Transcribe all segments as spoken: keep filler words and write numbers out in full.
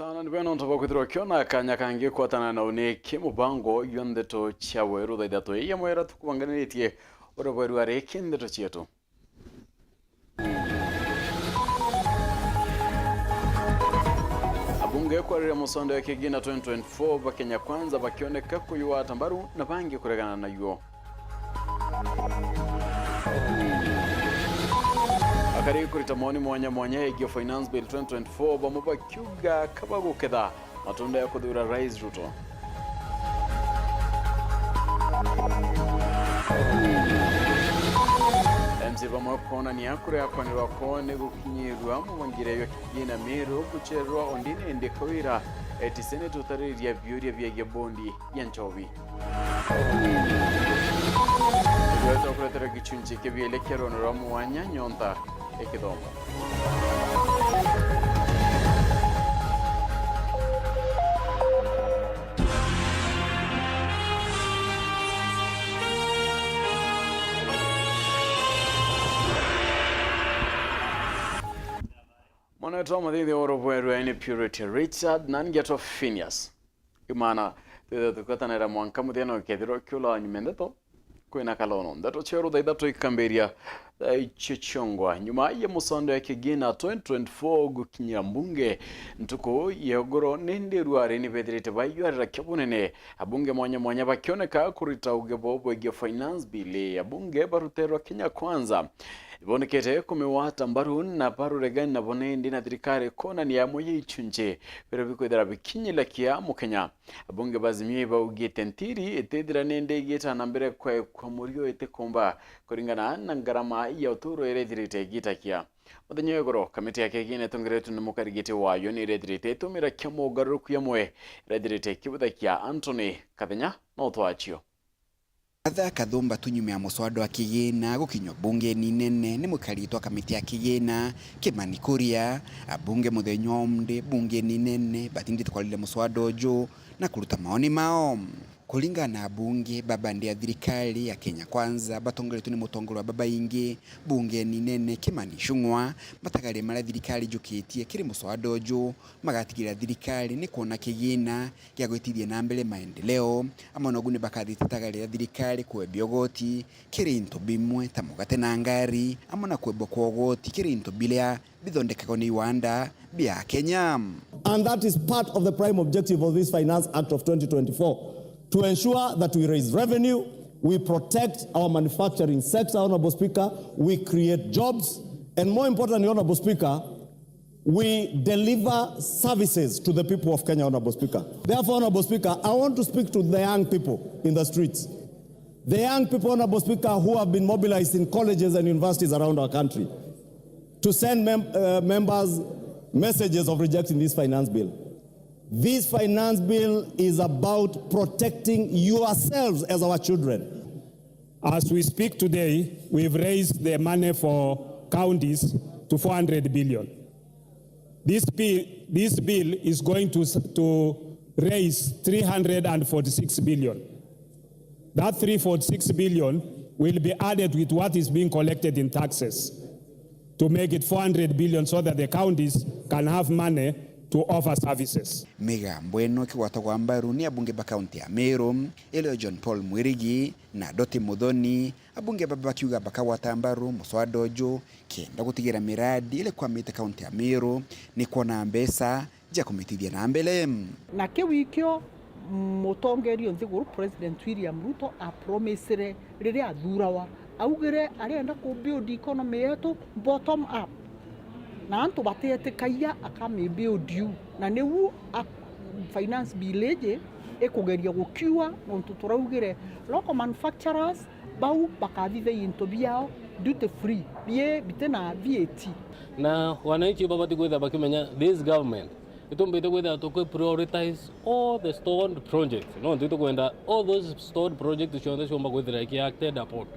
Sana ni bwena untu bwa kwithirwa ukiona kanya kangi kwatana na uniki mubango jwa ndeto cia weru thaa ithatu. Iya mwera tukubanganiritie uri bweru ari ki ndeto cietu. Abunge kwarira muswada ya kigina twenty twenty-four ba Kenya Kwanza bakioneka kuyuata mbaru na bangi kuregana nayo. Akari kurita maoni mwanya mwanya egie Finance Bill twenty twenty-four, bamwe bakiuga kabaguketha matunda ya kuthuura Rais Ruto. M C bamwe kwonania kuria kwanirwa kwao ni gukinyirua mubangire jwa kigina Meru guchererwa, Ondine indi Kawira eti Senate utariria biuria biegie bondi ya nchobi. Igwetwa kuretera gichunchi kia biele kia rwano rwa mwanya nyonta ya kithomo. Mwana wetu wa mathithi wa rubwe rwa ni Purity Richard, na ngetwa Phineas. Imana, twithirwa tukwetanira mwanka muthia na ukethirwa ukiula wa nyuma ndeto, kwina kalono. Ndeto cia rutha ithatu ikambiria thaa icio ciongwa. Nyuma ya musondo ya kigina twenty twenty-four gukinyira mbunge ntuku ya ugoro, ni ndirwari ni bethirite baiywarira kia bunene. Abunge mwanya mwanya bakioneka kurita uge bwao bwegie Finance Bill. Abunge baruterwa Kenya Kwanza ibonekete kumiwata mbaru na baruregani nabo nindi na thirikari kwonania amwe ya ichunchi biria bikwithira bikinyila kia mukenya. Abunge ba Azimio ibaugite ntiri itithira nindi igita na mbere kwekwa murio itikumba kuringana na ngarama ya uturo iria ithirite igitakia. Muthenya wa igoro, kamiti ya kigina itongeretwe ni mukarigiti wayo ni irethirite itumira kia mogaruruku yamwe irethirite ikibuthakia Anthony Kathenya na utwacio. Martha Kathumba tu nyuma ya muswada wa kigina gukinywa bungeni nene ni mukarigiti wa kamiti ya kigina Kimani Kuria. Abunge muthenya wa umde bungeni nene batindite kwaririria muswada uju na kuruta maoni mao. Kuringana na abunge baba ndi ya thirikari ya Kenya Kwanza batongoretwe ni mutongoria wa babaingi bungeni nene Kimani Ichung'wa, matagaria maria thirikari ijukitie kiri muswada uju magatigira thirikari ni kwona kigina gia gwitithia na mbere maendeleo, amwe na uguni bakathititaga riria thirikari kwebia ugoti kiri into bimwe ta mugate na ngari, amwe na kwebwa kwa ugoti kiri into biria bithondekagwa ni iwanda bia Kenya. And that is part of the prime objective of this Finance Act of twenty twenty-four, to ensure that we raise revenue, we protect our manufacturing sector, Honorable Speaker, we create jobs, and more importantly, Honorable Speaker, we deliver services to the people of Kenya, Honorable Speaker. Therefore, Honorable Speaker, I want to speak to the young people in the streets. The young people, Honorable Speaker, who have been mobilized in colleges and universities around our country to send mem- uh, members messages of rejecting this finance bill. This finance bill is about protecting yourselves as our children. As we speak today, we've raised the money for counties to four hundred billion. This bill, this bill is going to, s- to raise three hundred and forty-six billion. That three forty-six billion will be added with what is being collected in taxes to make it four hundred billion so that the counties can have money to offer services. Migambo ino ikigwatagwa mbaru ni abunge ba kaunti ya Meru, irio John Paul Mwirigi na Doti Muthoni, abunge baba bakiuga bakagwata mbaru muswada uju kenda gutigira miradi iria ikwamite kaunti ya Meru ni kwona mbeca cia kumitithia na mbere. Na kiu ikio mutongeria o nthiguru President William Ruto apromisire riria athurawa, augire arenda ku build economy yetu bottom up, na antu batietikagia akami build you, na niu a- finance bill iji ikugeria gukiua, nontu turaugire local manufacturers bau bakathithia into biao duty free, bie bitina V A T. Na wananchi babati kwithira bakimenya this government itumbite kwithira tuki prioritize all the stalled projects. Nontu itukwenda all those stalled projects cionthe ciumba kwithira iki acted upon.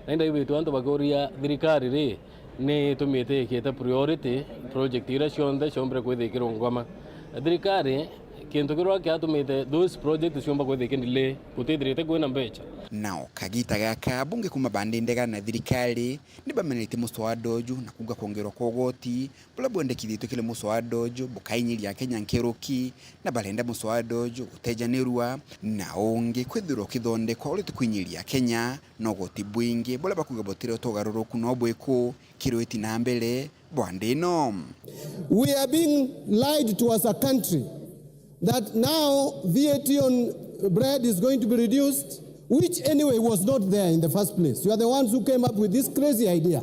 Na indaibitwe antu bakiuria thirikari ri, ni itumite ikite priority project iria cionthe ciombire kwithira ikirungama. Thirikari Kintu kirua kiatumite those projects ciumba kwithira ikidelay, gutithirite kwina mbeca. Nao kagita gaka, abunge kuma bandi ndega na thirikari ni bamenetie muswada uju na kuuga kwongerwa kwa ugoti buria bwendekithitue kiri muswada uju bukainyiria Akenya nkuruki, na barenda muswada uju gutejanirua na ungi kwithirwa ukithondekwa uria tukwinyiria Akenya na ugoti bwingi buria bakuuga butiri utugaruruku no bwiku kiri witi na mbere bwa nthi ino. We are being lied to as a country that now V A T on bread is going to be reduced, which anyway was not there in the first place. You are the ones who came up with this crazy idea.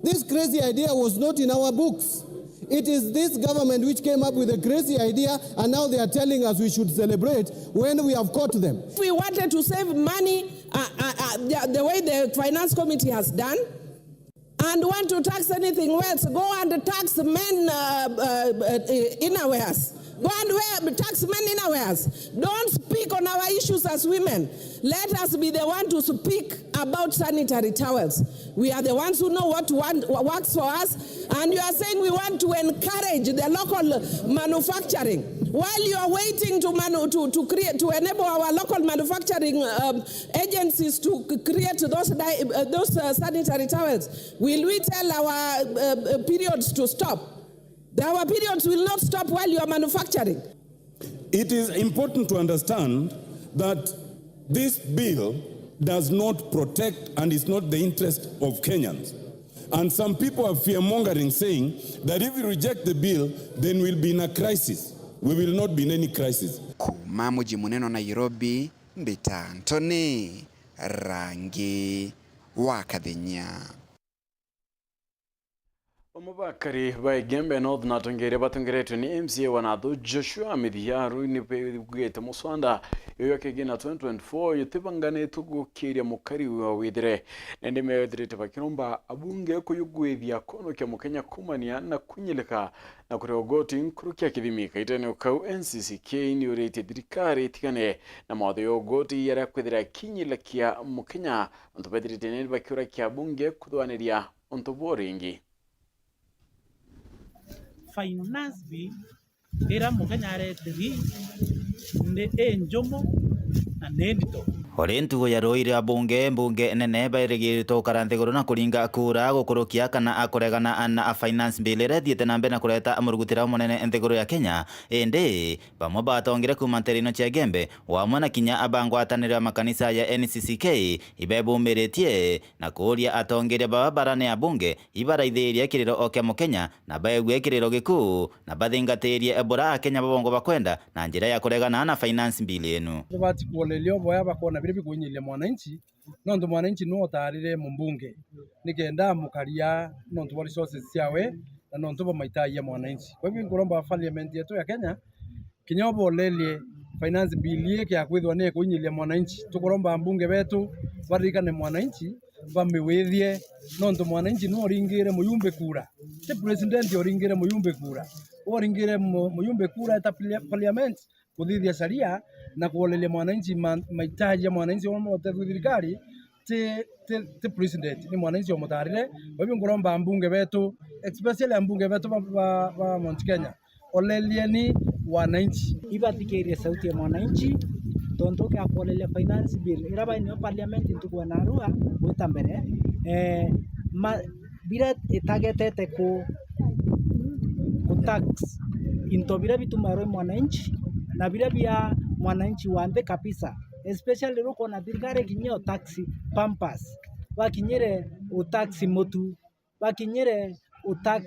This crazy idea was not in our books. It is this government which came up with a crazy idea, and now they are telling us we should celebrate when we have caught them. If we wanted to save money, uh, uh, uh, the, the way the finance committee has done, and want to tax anything else, go and tax men, uh, uh, uh, innerwears. Go and wear, tax men innerwears. Don't speak on our issues as women. Let us be the one to speak about sanitary towels. We are the ones who know what want, what works for us, and you are saying we want to encourage the local manufacturing. While you are waiting to manu-, to, to create, to enable our local manufacturing, um, agencies to c-, create those di-, uh, those, uh, sanitary towels, will we tell our, uh, uh, periods to stop? Our periods will not stop while you are manufacturing. It is important to understand that this bill does not protect and is not the interest of Kenyans. And some people are fear-mongering, saying that if we reject the bill, then we'll be in a crisis. We will not be in any crisis. Kuma muji munene wa Nairobi, mbita Anthony Rangi wa Kathenya. Bamwe bakari ba Igembe North na atongeria batongeretwe ni M C A wa Nathu Joshua Mithiaru ni begwite muswanda yoyo kegina twenty twenty-four yutibanganitwe gukiria mukari wa withire. Nindi methirite bakiromba abunge kuyugwithia kono kia Mukenya kumania na kunyilika na kuria ugoti nkuruki ya kithimi. Kaitene kau N C C K ni uritie thirikari itigane na mawatho ya ugoti yaria kwithira kinyilika Mukenya. Antu bethirite ni bakiura kia bunge kuthwaniria untu buu ringi. Finance bill ira Mukenya areteri ni injumu na ni ndito. Uri ntugo ya ruui rwa bunge, mbunge nene bairigiritwe gukara nthiguru na kuringa kura gukurukia kana akuregana na finance bill iria ithiite na mbere na kureta murugutira umunene nthiguru ya Kenya. Indi bamwe batongire kuuma nteere ino cia Igembe, o amwe na kinya aba ngwataniro ya makanisa ya N C C K, ibebumiritie na kuuria atongeria baba bara ni abunge ibaraithirie kiriro o kia Mukenya na baegue kiriro gikuu na bathingatirie bura Akenya babongo bakwenda na njira ya kuregana na finance bill inu. Tubati kuoneria uboya bakoona biria bikuinyiria mwananchi, nontu mwananchi niwe utaarire mumbunge nikenda amukaria nontu bwa resources ciawe na nontu bwa mahitaji ya mwananchi. Kwa hivyo nkuromba parliament yetu ya Kenya kinya ubolerie finance bill ii kia kwithirwa ni ikuinyiria mwananchi. Tukuromba ambunge betu baririkane mwananchi, bamiwithie, nontu mwananchi niwe uringire muyumbe kura. Ti president uringire muyumbe kura. Uringire mu-, muyumbe kura eta parlia-, parliament kuthithia sharia na kuoleria mwananchi ma-, mahitaji ya mwananchi umwe utethwe thirikari. Ti, ti, ti president, ni mwananchi umutaarire. Kwa hivyo nkuromba ambunge betu, especially ambunge betu ba, ba, ba Mount Kenya, olelieni wananchi. Ibathikirie sauti ya mwananchi, tontu ukiakuoleria finance bill ira bai nio parliament ntuku ya narua gwita mbere, eh, ma-, biria itagetete ku, ku tax into biria bitumairwe mwananchi na biria bia mwananchi wa nthi kabisa, especially rukona thirikari kinyie o tax pampers, bakinyire u tax mutu, bakinyire u tax,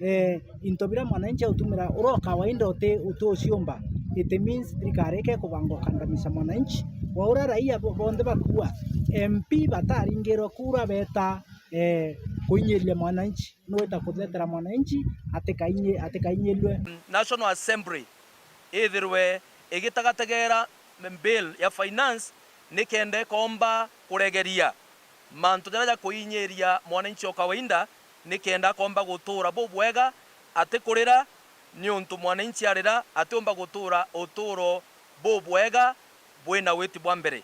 eh, into biria mwananchi autumira uro kawaida uti, uti uciumba. It means thirikari ike kubanga ukandamiza mwananchi wa uria raia bo-, bonthe bakua. M P bataringirwe kura beta, eh, kuinyiria mwananchi, nwita kuthetera mwananchi atikainyi-, atikainyirwe. National Assembly ithirwe igitagategera bill ya finance nikenda ikomba kuregeria mantu jaria ja kuinyiria mwananchi o kawaida, nikenda akomba gutura bubwega atikurira, niuntu mwananchi arira atiumba gutura uturo bubwega bwina witi bwa mbere.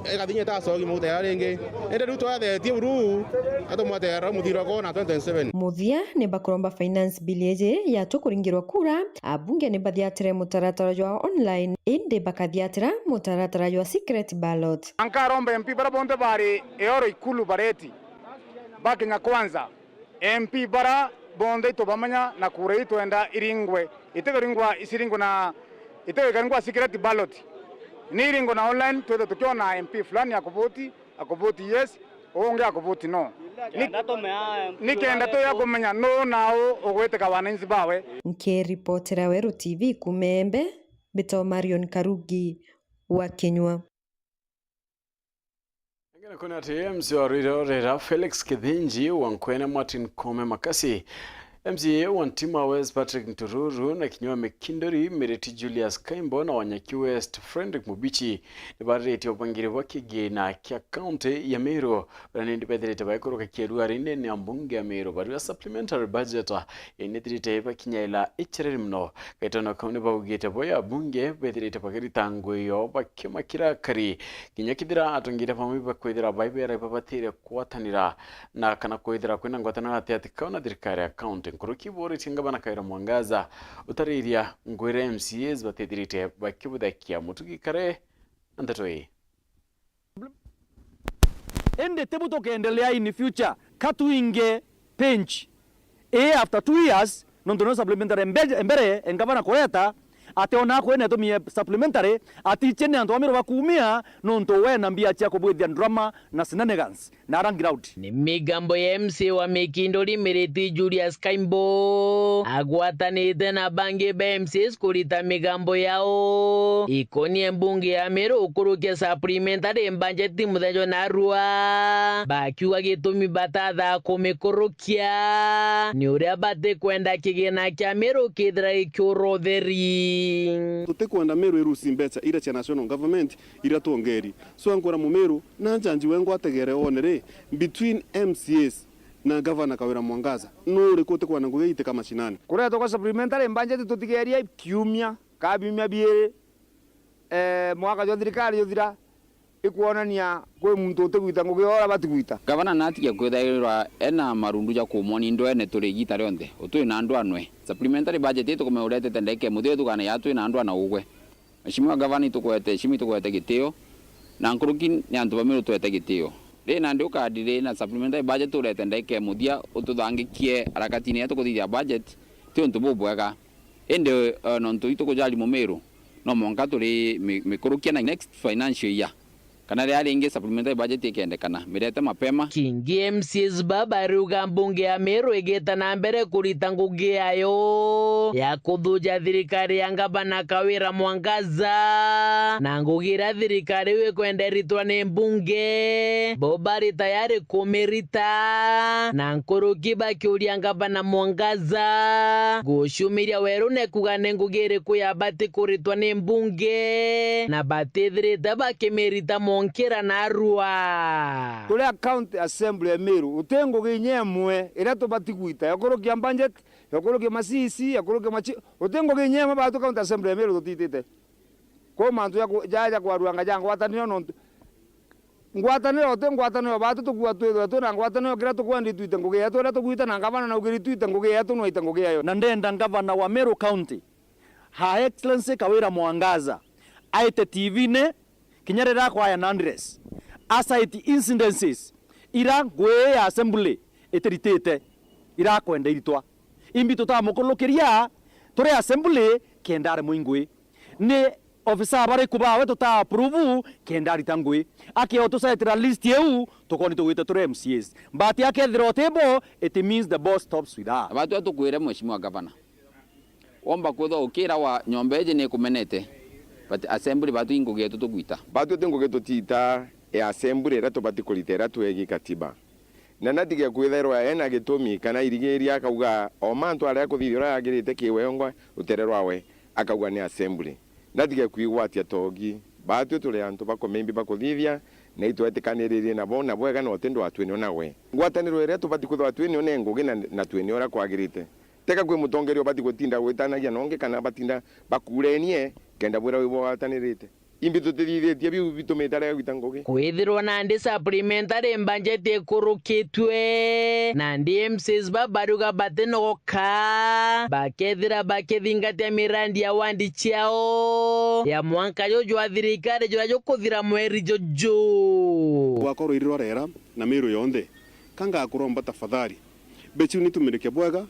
Egathinya itacogi mugutera ringi. Indi riu twathetie buru, atumwaterera muthiro kona twenty twenty-seven. Muthia ni bakuromba finance bill iji yatu kuringirwa kura, abunge ni bathiatire mutaratara jwa online, indi bakathiatira mutaratara jwa secret ballot. Nkaromba M P bara bonthe bari Eoro Ikulu bareti ba Kenya Kwanza, M P bara bonthe itubamenya na kura itwenda iringwe, itigaringwa isiringwe na itigaringwa secret ballot. Ni iringwe na online, twithe tukiona M P fulani akuvoti, akuvoti yes, ungi akuvoti no. Ni, nikenda tuya kumenya nu nau ugwitika wananchi bawe. Nkiripotera Weru T V kuuma Embe, mbitwa Marion Karugi wa Kinyua. Ngene kwona ati M C A wa Rwirorera Felix Kithinji, wa Nkwene Martin Koome Makasi, M C A wa Ntima West Patrick Ntururu, na kinya wa Mikindori Miriti Julius Kaimbo, na wa Nyaki West Frederick Mubichi, nibariritie ubangiri bwa kigina kia kaunti ya Meru, baria nindi bethirite baikuruka kieruari ndene ya mbunge ya Meru, baria supplementary budget inithirite ibakinyaira ichereri mono. Gatono kau ni baugite bo ya bunge bethirite bakirita ngugi yo bakiuma kirakari, kinya kethira atongeria bamwe bakwithira baibera ibabatire kwatanira na kana kwithira kwina ngwataniro gati gati kao na thirikari ya kaunti. Nkuruki boritie ngavana Kawira Mwangaza utariria ngugi iria M C As batithirite bakibuthakia. Mutugi Kare na nteto ii. Indi tibu tukendelea in future, ka twinge pinch ii after two years, nontu nio supplementary mbe-, mbere engavana kureta, ati ona akwene atumie supplementary, atiche ni antu ba Meru bakumia, nontu we na mbia cia kubwithia drama na shenanigans na ara ground. Ni migambo ya M C A wa Mikindori Miriti Julius Kaimbo agwatanite na bangi ba M C As kurita migambo yao ikonie mbunge ya Meru ukurukia supplementary budget muthenya narua, bakiuga gitumi batathaa kumikurukia ni uria batikwenda kigina kia Meru kithira gikiura utheri. Tutikwenda Meru irusi mbeca iria cia national government iria twongeri. So, ankwira Mumiru, na njanji we ngwategere wone ri, between M C As na Gavana Kawira Mwangaza, nu uriku utikwenda ngugi iitika mashinani? Kuretwa kwa supplementary budget tutigerie kiumia ka biumia biiri, eh, mwaka jwa thirikari juthira, ikwonania kwi muntu utigwita ngugi uria abati gwita. Gavana natige kwithairwa ena marundu ja kumwonia ndwene turi igita rionthe, utwi na ndwanwe. Supplementary budget ii tukumea uretete ndagika imuthia, utukane ya twi na ndwana ugwe. Mheshimiwa Gavana, itukwete heshima, itukwete gitio, na nkuruki ni antu ba Meru twete gitio. Ri nandi ukadi ri na supplementary budget urete ndagika ya muthia, ututhangikie harakatine ya tukuthithia budget, ti untu bubwega. Indi, eh, nontu itukujali Mumiru, no mwanka turi mi-, mikurukia na next financial year. Kana riria ringi supplementary budget ikendekana, mirete mapema. Kingi M C As ba bariuga mbunge ya Meru igita na mbere kurita ngugi yayo ya kuthuja thirikari ya ngavana Kawira Mwangaza, na ngugi iria thirikari iu ikwenda iritwa ni mbunge, bo bari tayari kumirita, na nkuruki bakiuria ngavana Mwangaza guciumiria werune kuga ni ngugi iriku yabati kuritwa ni mbunge, na batithirite bakimirita monkira narua. Turi a County Assembly ya Meru, uti ngugi inya imwe iria tubati gwita, ya kurukia budget, ya kurukia ma C E C, ya kurukia machi-, uti ngugi inya imwe batu County Assembly ya Meru tutitite. Kwou mantu ja ku-, ja, ja kwarua anga ja ngwataniro nontu ngwataniro, uti ngwataniro, batu tukuua twithirwa twi na ngwataniro, kiria tukwenda itwite ngugi yetu, uria tugwita na ngavana naugiri twite ngugi yetu, nwaite ngugi yayo. Na ndenda ngavana wa Meru County, Her Excellency Kawira Mwangaza, aite T V-ne, kinya riria akwaya na address, acite incidences ira ngugi ya assembly itiritite, irakwenda iritwa. Imbi tutamukurukiria turi assembly kenda ari mwingui. Ni ofisa bariku bawe tuta approve kenda arita ngugi? Akeo tucetera list iu, tukoni tugwite turi M C As. But akethira uti bo, it means the boss stops with her. Batwi tukwire, Mheshimiwa Governor, womba kwithwa ukira wa nyomba iji ni ikumenete, but assembly batwi ngugi yetu tugwita. Batwi ti ngugi tutiita ya assembly iria tubati kurita iria twegi katiba. Na natige kwithairwa ena gitumi kana irigiria akauga o mantu aria akuthithia uria agirite kiwengwa rutere rwawe, akauga ni assembly. Natige kwigwatia togi. Batwi turi antu bakomembi bakuthithia, na itwetikaniririe nabo na bwega na uti ndwatwinio nawe. Ngwataniro iria tubati kwithirwa twinio ni ngugi na, na twinio uria kwagirite. Teka kwi mutongeria ubati gutinda gwitanagia na ungi kana batinda bakurenie kenda bwira wi bwagwatanirite. Imbi tutithithitie biu bitumite arega gwita ngugi. Kwithirwa nandi supplementary budget ikurukitue, nandi M Cs ba baruga batinogoka, bakethira bakithingatia mirandi ya wandi ciao ya mwanka juju jwa thirikari juria jukuthira mweri juju. Gwakorwo irirwa rera na Meru yonthe, ka ngakuromba tafadhali, mbeca iu nitumirike bwega,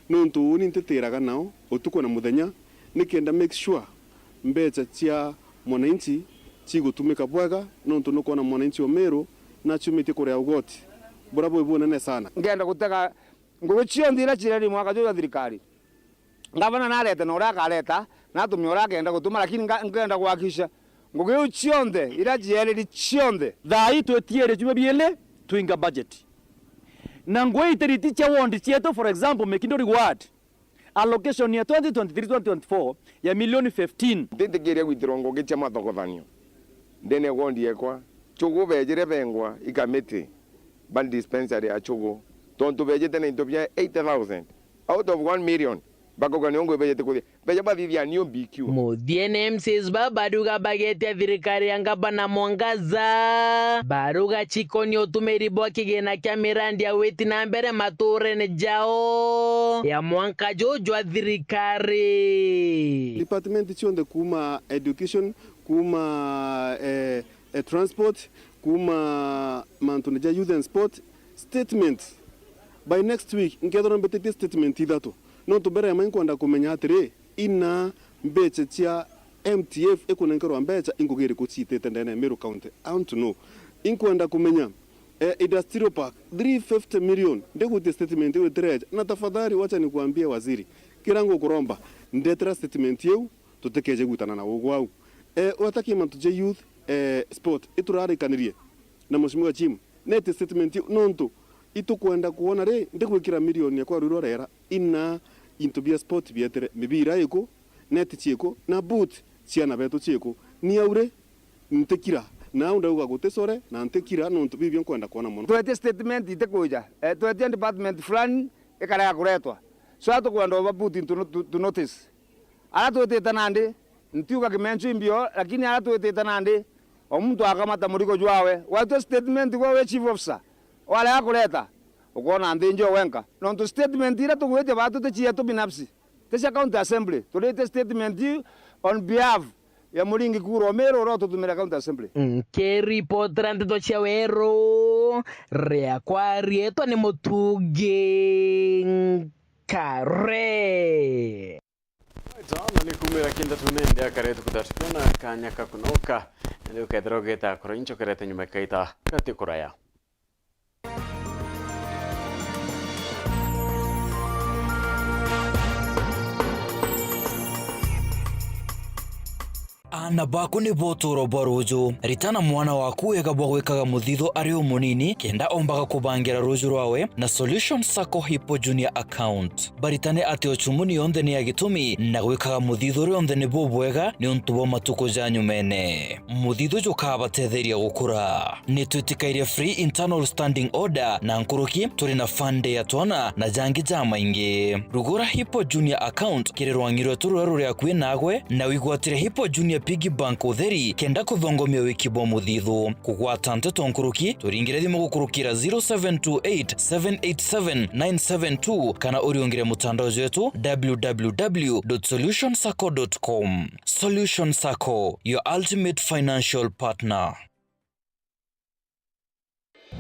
nontu uni ntitiraga nao utuku na muthenya, nikenda make sure mbeca cia mwananchi cigutumika bwega, nontu nukwona mwananchi wa Meru naciumitie kuria ugoti buria bwi bunene sana. Ngenda gutega ngugi cionthe iria cireri mwaka juju jwa thirikari. Ngavana narete na uria akareta, na atume uria akenda gutuma, lakini nga-, nkenda kuhakikisha ngugi iu cionthe iria ciereri cionthe. Thaa ii twitiere ciumia biiri twinga budget. Na ngugi itiriti cia ward cietu, for example, Mikinduri ward, allocation ya twenty twenty-three twenty twenty-four ya milioni fifteen. Ntitikiria gwitirwa ngugi cia mathogothanio ndene ward yekwa. Chugu bejire bengwa i kamiti ba dispensary ya Chugu, tontu bejite na into bia eighty thousand. Out of one million, bakauga nio ngugi bejete kuthia, beja bathithia nio B Q. Muthiene M Cs ba baruga bagetia thirikari ya ngavana Mwangaza, baruga chikoni utumiri bwa kigina kia mirandi ya witi na mbere maturene jao ya mwanka juju jwa thirikari. Department cionthe kuuma education, kuuma eh, eh, transport, kuuma mantune ja youth and sport, statement by next week nkethirwa mbititie statement ithatu, nontu mbere ya mai nkwenda kumenya atiri, ina mbeca cia M T F ikunenkerwa mbeca ingugi iriku ciitite ndene ya Meru County? I want to know. Inkwenda kumenya, eh, industrial park three fifty million, ndigutie statement iu itireja? Na tafadhali wacha nikuambie waziri, kira ngukuromba, ndetera statement iu, tutikeje gwitana na ugwa au. Eh, watakie mantu ja youth, eh, sport, iturarikanirie na Mheshimiwa Jim, neti statement iu, nontu itukwenda kwona ri, ndigwikira milioni yakwa rwirwa rera, ina into bia sport bietire, mibira iku, neti ciiku, na boot ciana betu ciiku. Ni au ri, ntikira, na au ndauga guti sore, na ntikira, nontu bibio nkwenda kwona mono. Twetie statement itikwija, eh, twetie department fulani ikarega kuretwa. So, tukwenda uba put into no-, to, to notice. Aria twitite nandi, ntiuga kimenchu imbio, lakini aria twitite nandi, o muntu akamata murigo jwawe. Watua statement gwe wi chief officer, warega kureta, ukwona nthi njo wenka. Nontu statement iria tugwitia baa tuti cietu binafsi, ti cia county assembly. Turite statement iu on behalf ya Muringi Kuro Miru uria ututumire county assembly. Nkiripotera nteto cia Weru, riakwa riitwa ni Mutungi Nkare. Ita, na ni kumira kinda tunende akare tukuthatukia na kanya kakunoka, na ni ukethira ugita kura inchokerete nyuma ikaita gati kuraya. Aana baku nibo utuuro bwa ruuju. Ritana mwana waku wega bwa gwikaga muthithu ari umunini, kenda ombaga kubangira ruuju rwawe na Solution Sacco Hippo Junior Account. Baritane ati uchumuni yonthe ni ya gitumi, na gwikaga muthithu rionthe ni bubwega niuntu bwa matuku ja nyumene. Muthithu jukabatetheria gukura. Ni twitikairie free internal standing order na nkuruki, turi na fund ya twana na jangi jamaingi. Rugura Hippo Junior Account kiri rwang'i rwetu ruria ruri akui nagwe, na wigwatire Hippo Junior Piggy Bank utheri, kenda kuthongomia wiki bwa muthithu. Kugwata nteto nkuruki, turingire thimu gukurukira zero seven two eight, seven eight seven, nine seven two, kana uriungire mutandao jwetu, w w w dot solution sacco dot com. Solution Sacco, your ultimate financial partner.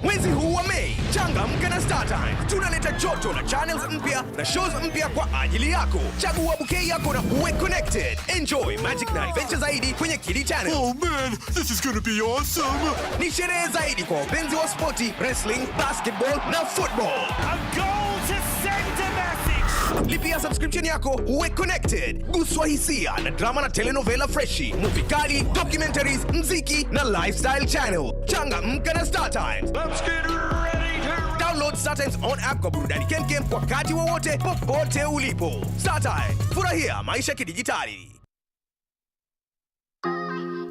Mwezi huu wa Mei, changamka na StarTimes. Tunaleta joto na channels mpya na shows mpya kwa ajili yako. Chagua bouquet yako na uwe connected. Enjoy magic na adventure zaidi kwenye Kidi Channel. Oh man, this is gonna be awesome! Ni sherehe zaidi kwa wapenzi wa spoti, wrestling, basketball na football. A goal to send a message. Lipia subscription yako, uwe connected. Guswa hisia na drama na telenovela freshi, movie kali, documentaries, mziki na lifestyle channel. Changamka na StarTimes. Let's get ready to Download StarTimes on app kwa burudani kemkem wakati wowote, popote ulipo. StarTimes, furahia maisha kidijitali.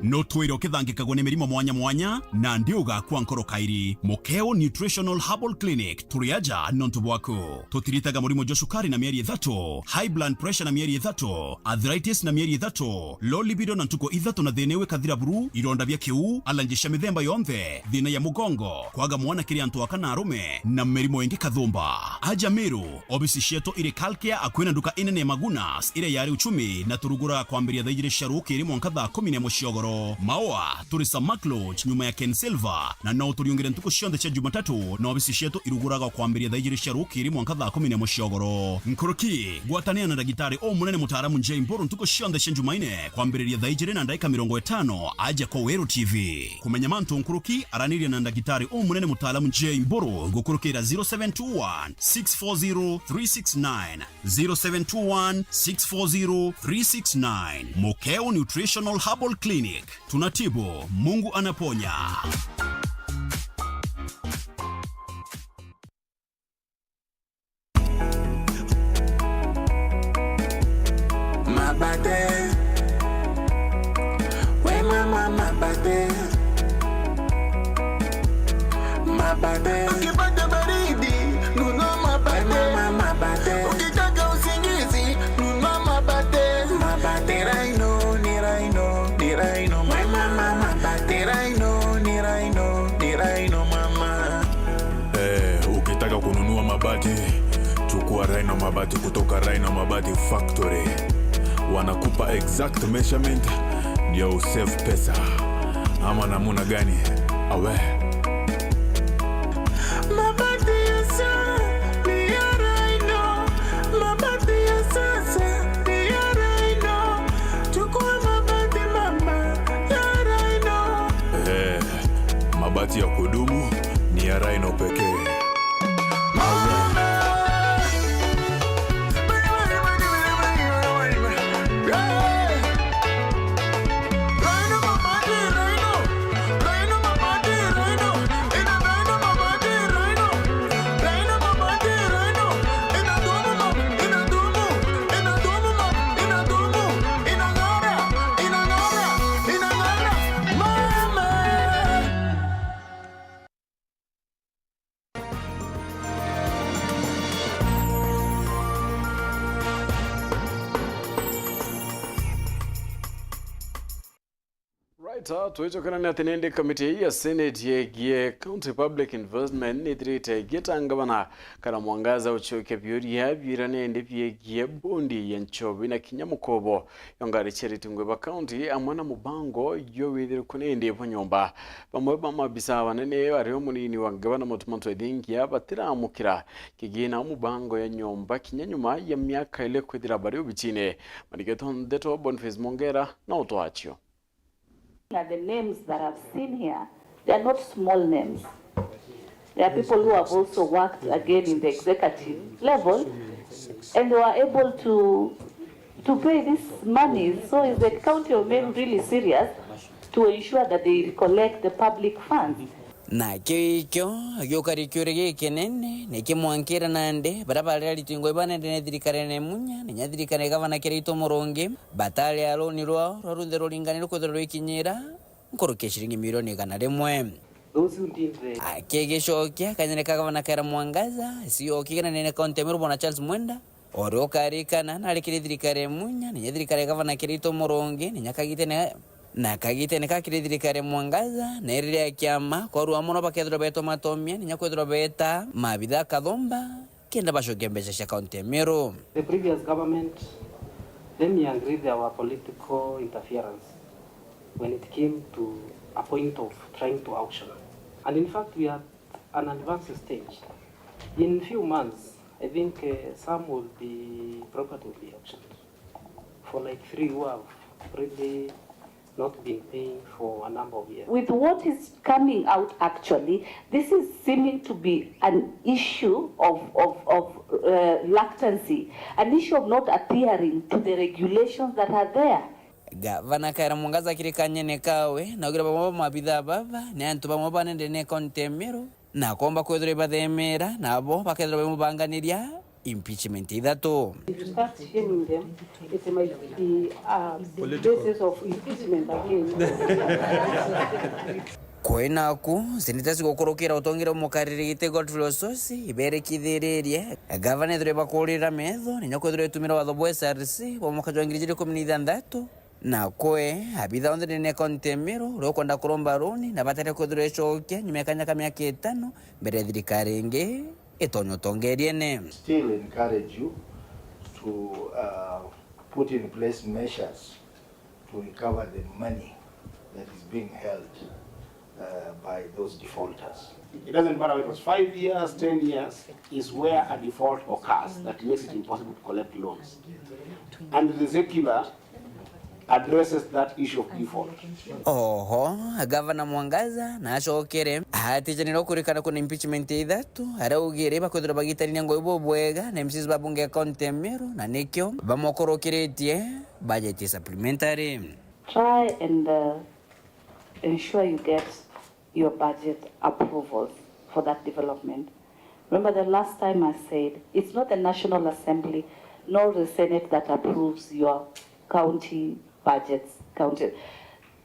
No twire ukithangikagwa ni mirimo mwanya mwanya, nandi ugakua nkoro kairi. Mukeo Nutritional Herbal Clinic, turi aja nontu bwaku. Tutiritaga murimo jwa cukari na mieri ithatu, high blood pressure na mieri ithatu, arthritis na mieri ithatu, low libido na ntuku ithatu na thina iu ikathira buru, ironda bia kiu, allergy cia mithemba yonthe, thina ya mugongo, kwaga mwana kiri antu aka na arume, na mirimo ingi kathumba. Aja Meru, obisi cietu iri Kalkia, akui na nduka inene ya Magunas, iria yari Uchumi, na turuguraga kwambiria thaa ijiri cia rukiri mwanka thaa kumi na imwe cia ugoro. Maua, turi Samak Lodge, nyuma ya Ken Silver, na no uturiungire ntuku cionthe cia Jumatatu, na obisi cietu iruguraga kwambiria thaa ijiri cia rukiri mwanka thaa kumi na imwe cia ugoro. Nkuruki, gwatanira na ndagitari umunene mutaaramu J Mburu ntuku cionthe cia Jumaine, kwambiriria thaa ijiri na ndaika mirongo itano, aja kwa Weru T V. Kumenya mantu nkuruki, araniria na ndagitari umunene mutaaramu J Mburu gukurukira zero seven two one, six four zero, three six nine, zero seven two one, six four zero, three six nine. Mukeo Nutritional Herbal Clinic, tunatibu, Mungu anaponya. Mabate. We mama, mabate. Mabate. Ukipata baridi, nunua mabate. We mama, mabate. Ukitaka usingizi, nunua mabate. Mabate. Ni Rhino, ni Rhino, ni Rhino, mama. Ni Rhino, ni Rhino, ni Rhino, mama. Eh, ukitaka kununua mabati, chukua Rhino Mabati kutoka Rhino Mabati Factory. Wanakupa exact measurement ndio usave pesa. Ama namuna gani? Awe. Mabati ya sa-, ni ya Rhino. Mabati ya sasa ni ya Rhino. Chukua mabati mama ya Rhino. Eh. Mabati ya kudumu ni ya Rhino pekee. Right, ah, twicokerania ati nindi komiti ya Senate yegie County Public Investment nithirite igita ngavana Kara Mwangaza ucokia biuria biria nindi biegie bondi ya nchobi na kinya mukobo yo ngari cia ritingwe ba county amwe na mubango yo withirikwe nindi bwa nyomba. Bamwe ba maabisa banene bario munini wa ngavana Mutuma Ntwethingia batiramukira kigina mubango ya nyomba kinya nyuma ya miaka ili kwithira bari ubicine. Mandigeto ndeto Boniface Mongera na utwacio. At the names that I've seen here, they are not small names. There are people who have also worked again in the executive level and were able to to pay these monies. So is the county of Meru really serious to ensure that they recollect the public funds? Na kio ikio agiuka rikiuria gikinene nikimwankira nandi baria bari aritingwa ibanende ni thirikari ya Munya, ninya thirikari ya gavana Kiraitu Murungi, batari a runi rwao rwa runthe ruringani rukwithirwa rwikinyira nkuruki ya ciringi milioni igana rimwe. Those who did the Akigicokia kanyene ka gavana Kara Mwangaza, C E O kiganene kaunti ya Meru bwana Charles Mwenda, Ori ukarikana nari kiri thirikari ya Munya, ninya thirikari ya gavana Kiraitu Murungi, ninya kagitene, na kagitene ka kiri thirikari ya Mwangaza, na iriria kiama, korwa mono bakethirwa betwa matomia, ninya kwithirwa beta maabitha kathumba, kenda bacokia mbeca cia kaunti ya Meru. The previous government, let me agree, there were political interference when it came to a point of trying to auction. And in fact, we are at an advanced stage. In few months, I think, uh, some will be, property will be auctioned for, like, three who have really not been paying for a number of years. With what is coming out actually, this is seeming to be an issue of, of, of, uh, reluctancy, an issue of not adhering to the regulations that are there. Gavana Kara Mwangaza akiri kanyene kawe, naugire bamwe ba maabitha baba ni antu bamwe banende ni kaunti ya Meru, na komba kwithirwa ibathemera, nabo bakethirwa baimubanganiria impeachment ithatu. If you start shaming them, it might be a basis of impeachment again. Kwi naku, seneta cigukurukira utongere umukariri giti Godfrey Osotsi iberikithiririe gavana ethirwe bakurira metho ninya kwithirwa itumira watho bwa S R C bwa mwaka jwa ngiri ijiri ikumi na ithanthatu. Na kwi abitha onthe ndene ya kaunti ya Meru uria ukwenda kuromba runi na batari kwithirwa icokia nyuma ya kanya ka miaka itano mbere ya thirikari ingi itonya utongeriene. Still encourage you to, uh, put in place measures to recover the money that is being held, uh, by those defaulters. It doesn't matter whether it was five years, ten years, is where a default occurs that makes it impossible to collect loans. And the secular addresses that issue of default. Oho, Gavana Mwangaza na acokere atijanire kurikana kuna impeachment ithatu, aria augire bakwithirwa bagitarania ngui bubwega na M Cs ba bunge ya kaunti ya Meru, na nikio bamokorokiritie budget supplementary. Try and, uh, ensure you get your budget approvals for that development. Remember the last time I said, it's not the National Assembly nor the Senate that approves your county budgets, county,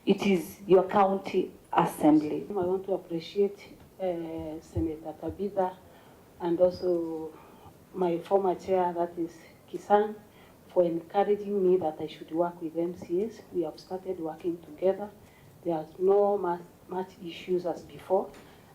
it is your county assembly. I want to appreciate, uh, Senator Tabitha and also my former chair, that is Kisang, for encouraging me that I should work with M C As. We have started working together. There are no mu-, much issues as before,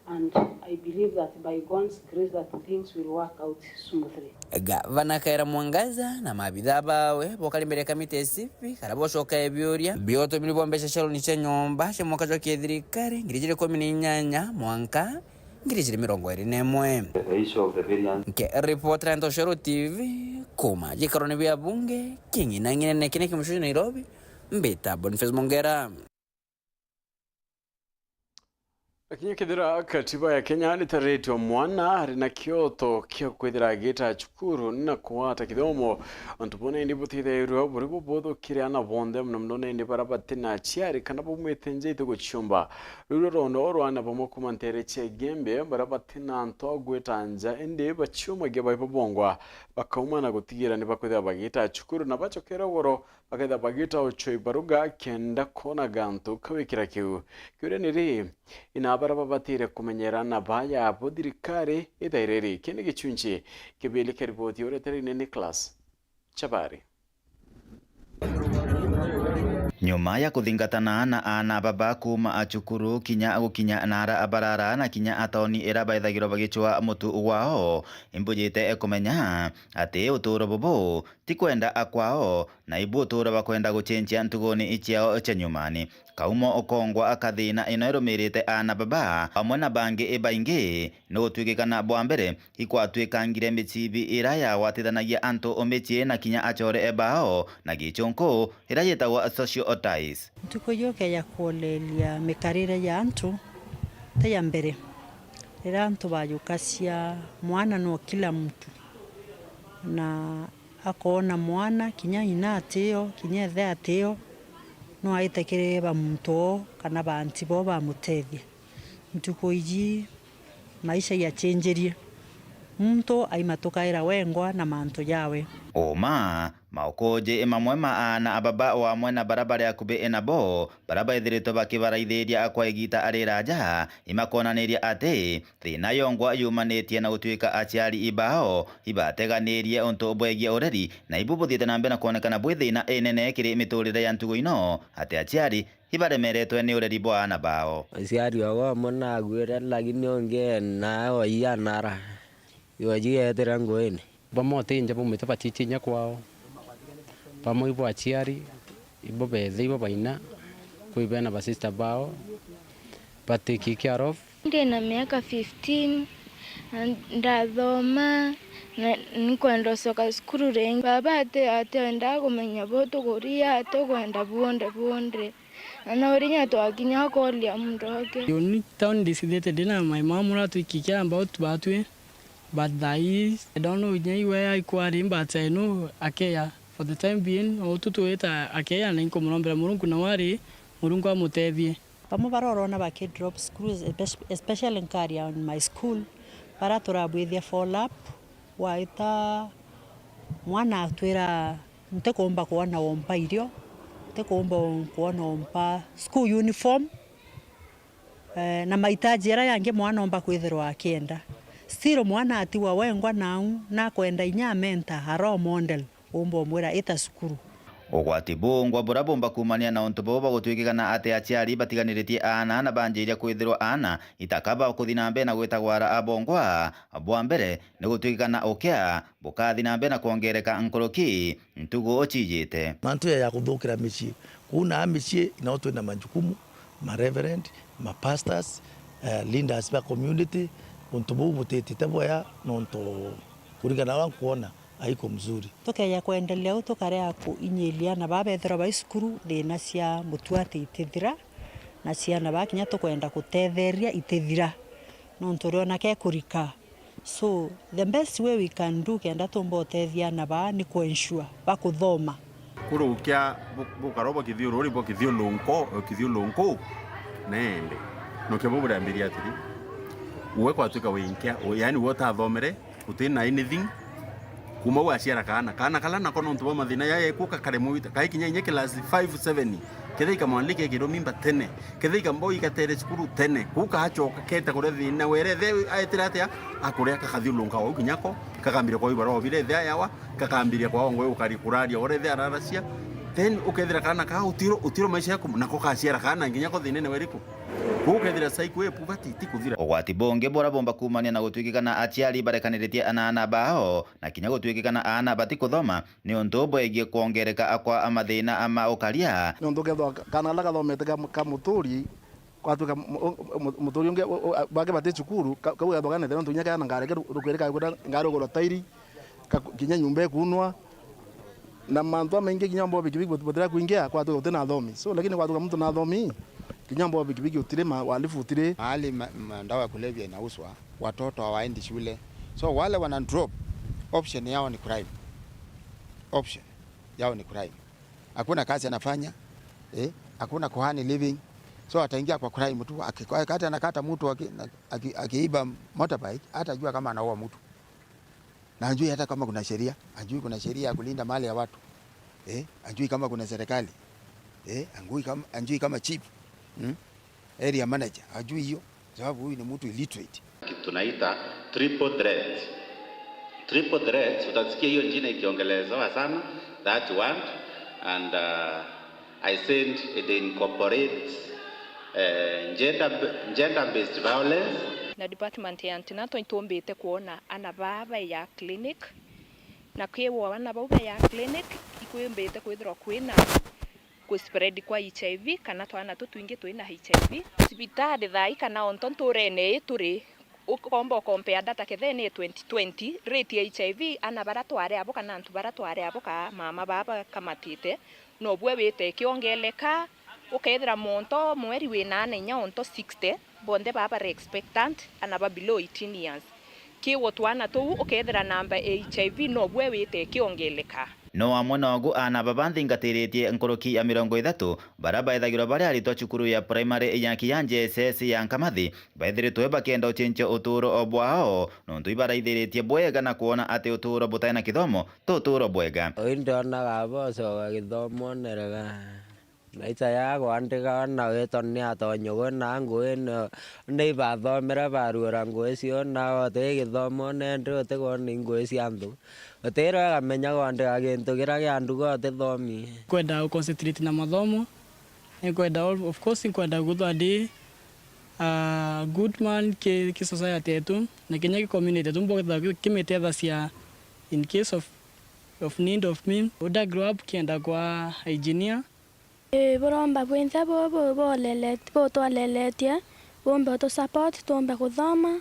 and I believe that by God's grace that things will work out smoothly. Gavana Kawira Mwangaza na maabitha bawe bokari mbere ya kamiti ya S I P, karia bocokae biuria bia utumiri bwa mbeca cia runi cia nyomba cia mwaka jwa kithirikari ngiri ijiri ikumi na inyanya mwanka ngiri ijiri mirongo iri na imwe. The ratio of the variance. Nkiripotera Ntoshero T V, kuma gikarone bia bunge, king'ina ng'inene kine kimucunju Nairobi, mbita Boniface Mongera. Kinya kethira katiba ya Kenya nitaritwe mwana ari na kioto kia kwithira agita cukuru na kugwata kithomo, antu bona indi butithairwe buri bubuthukire ana bonthe, muno muno nindi bara batina aciari kana baumite nja itiguciumba. Ruru rono rwa ana bamwe kuma ntere cia Igembe bara batina antu a gwita nja, indi baciumagia bai babongwa, bakauma na gutigira ni bakwithira bagita cukuru na bacokera ugoro, bakethira bagita ucwa ibaruga kenda kwona gantu kawikira kiu. Kiuria ni ri, ina bara babatire kumenyera na baya abo thirikari ithaire ri? Kini gicunci kibili kia riboti uretere ni Nicholas Chabari. Nyuma ya kuthingatana na aana baba kuuma a cukuru kinya gukinya na ara barara na kinya a tauni ira baithagirwa bagicwa mutu gwao, imbujite kumenya ati uturo bubu ti kwenda akwao, na ibu uturo bakwenda gucenjia ntuguni ciao cia nyumani. Kaumo ukongwa kathina ino irumirite aana baba amwe na bangi baingi ni gutwikikana bwa mbere ikwatwikangire micibi ira yagwatithanagia antu micii na kinya acore bao na gichunku ira yitagwa social ties. Ntuku iu ukeja kuoleria mikarire ya antu ta ya mbere, riria antu bajukacia mwana no kila mtu, na akoona mwana, kinya ng'ina atio, kinya ithe atio, no aite kiri ba muntu oo kana ba anti boo bamutethie. Ntuku iji maisha yacenjirie, muntu aimatukaira wengwa na mantu jawe. Uma, maukuji mamwe ma aana a baba wamwe na bara bari akubi nabo, bara baithiritwe bakibaraithiria kwa igita riraja, imakonaniria ati, thina yongwa yumanitie na gutwika aciari ibao ibateganirie untu bwegie ureri, na ibu buthiite na mbere na kwonekana bwi thina inene kiri miturire ya ntugu ino, ati aciari ibaremeretwe ni ureri bwa aana bao. Aciari ao amwe naguire, lakini ungi nae oianara, iwe jigetire nguini. Bamwe uti nja baumite bachichi inya kwao, bamwe ibo aciari, ibo bethe, ibo baina, kwi bena ba sister bao, but take care of. Ndi na miaka fifteen, na ndathoma, na nikwenda ucoka cukuru ringi. Baba ati, atiendaa kumenya bo tukuria, atikwenda buonde buonde. Na no rinya twakinya akoria muntu oke. Uni town ndicithite ndina my mom uria twikikia about batwi. But thaa ii, I don't know inya iwe aikwari, but I know akeya. For the time being, o utu twita akeya, na inkumurombera Murungu na wari, Murungu amutethie. Bamwe barorona baki drop school, espe-, especially nkari on my school, bara turabwithia follow up, waita Mwana atwira, "Ntikuumba kwona ompa irio, ntikuumba kwona ompa school uniform, eh, na mahitaji jaria jangi mwana omba kwithirwa akienda." Still mwana atigwa wengwa nau, nakwenda inya amenta a role model, umba umwira, "Ita cukuru." Ugwati bungwa buria bumba kuumania na untu buu bagutwikikana ati aciari batiganiritie aana na banjiria kwithirwa aana itaka ba kuthi na mbere na gwitagwa ara abongwa. Bwa mbere, ni gutwikikana ukea bukathi na mbere na kwongereka nkuruki ntugu ucijite. Mantu ya, ya kuthukira micii. Kuu na micii, nao twina majukumu, ma reverend, ma pastors, eh, leaders ba community, untu buu butitite bwea, nontu kuringana na uria nkwona, haiko mzuri. Tukeja kwendelea uu, tukarega kuinyiria aana baa bethirwa bai cukuru, thina cia mutuati itithira, na ciana baa kinya tukwenda gutetheria itithira, nontu uriona kekurika. So, the best way we can do kenda tumba utethia aana baa ni ku ensure bakuthoma. Kurukia bu-, bukaro bwa kithiururi, bwa kithiulunko, kithiulunku, neende. Nokia bu burambiria atiri, uwe kwatuika wi nkia, u-, yaani uwe utathomere, uti na anything, kuma u aciara kaana. Kaana kala nako nontu bwa mathina yaya ikuo kakaremwa wita, kai kinya inya class five, seven, kethira ikamwandika ikirwo mimba tene, kethira ikambwa igatere cukuru tene, kuu kaachoka keta kuria thina, were ethe aetire atia, akuria kakathiulunka wau kinya ko, kakambiria kwa ibarua obire ethe ayawa, kakambiria kwa ongwe ukari kuraria ore ethe araracia, then ukethira kaana kaa utiro, utiro maisha yaku, nako kaciara kaana nginya ko thinene weriku. Kuu ukethira cycle ya puberty itikuthira. Ugwati bungi buria bumba kuumania na gutwikikana aciari barekaniritie na aana bao, na kinya gutwikikana aana batikuthoma, niuntu bwegie kwongereka kwa mathina ma ukaria. Niuntu ukethirwa ka-, kaana kala kathomete ka, ka muturi, kwatuika mu-, mu-, mu-, muturi ungi, u-, u-, bangi bati cukuru, ka-, kau gethwa kanete niuntu kinya keana ngari ke ru-, rukwiri kakwira ngari ugurwa tairi, ka-, kinya nyumba ikunwa, na mantu jamaingi kinya omba bikibiki but-, butira kuingia, kwatuika guti na athomi. So, lakini kwatuika muntu na athomi, kinya omba bikibiki utiri, ma-, uhalifu utiri. Mahali ma-, ma-, dawa ya kulevya inauzwa, watoto hawaendi shule. So, wale wana drop, option yao ni crime. Option yao ni crime. Hakuna kazi anafanya, eh, hakuna kuhani living. So, ataingia kwa crime tu, aki-, wakati anakata mtu aki-, na-, aki-, akiiba motorbike, hatajua kama anaua mtu. Na hajui hata kama kuna sheria, hajui kuna sheria ya kulinda mali ya watu. Eh, hajui kama kuna serikali. Eh, hajui kama, hajui kama chief, hmm? Area manager, hajui hiyo, sababu huyu ni mtu illiterate. Kitu tunaita triple threat. Triple threat, utasikia hiyo jina ikiongelezewa sana, that one, and, uh, I said it incorporates, eh, gender, gender-based violence. Na department ya antenatal itumbite kwona ana baa baya clinic, na kwi wo ana bau baya clinic, ikwimbite kwithirwa kwina ku spread kwa H I V, kana twana tutwingi twina H I V. Cibitari thaa ii kana onto nturene ii turi, ukomba ukompea data kethira ni twenty twenty, rate ya H I V, ana bara twari abo kana antu bara twari abo ka mama baa bakamatite, nobwe wite ikiongeleka, ukethira monto mweri wina ana inya onto sixty, bonthe baa bari expectant, ana ba below eighteen years. Kiwo twana tuu, ukethira namba ya H I V nobwe wite ikiongeleka. No amwe nogu aana baba nthingatiritie nkuruki ya mirongo ithatu, bara baithagirwa bari aritwa cukuru ya primary ya Kiya J S S ya Nkamathi, baithiritwe bakienda ucenjia utuuro bwao, nontu ibaraithiritie bwega na kwona ati utuuro butai na kithomo ti utuuro bwega. Uu ndionaga bocoka githomo nerega. Maica ya kwandika na witwa ni atonye kwina ngui ni, ni ibathomere baruura ngui cio, na uti githomo nendi utikwona ngui cia antu. Utira ukamenya kwandika gintu kiria kia nduga utithomi. Nkwenda u concentrate na mathomo. Nkwenda, of course, nkwenda kwithwa ndi a good man ki, ki society yetu, na kinya ki community yetu, mbwethagwa ki, kimitethasya in case of, of need of me. Uda grow up kienda kwa engineer. Ii, buromba bwinthe bubu bulele-, butwaleletie, bumbe utu support, tumbe kuthoma.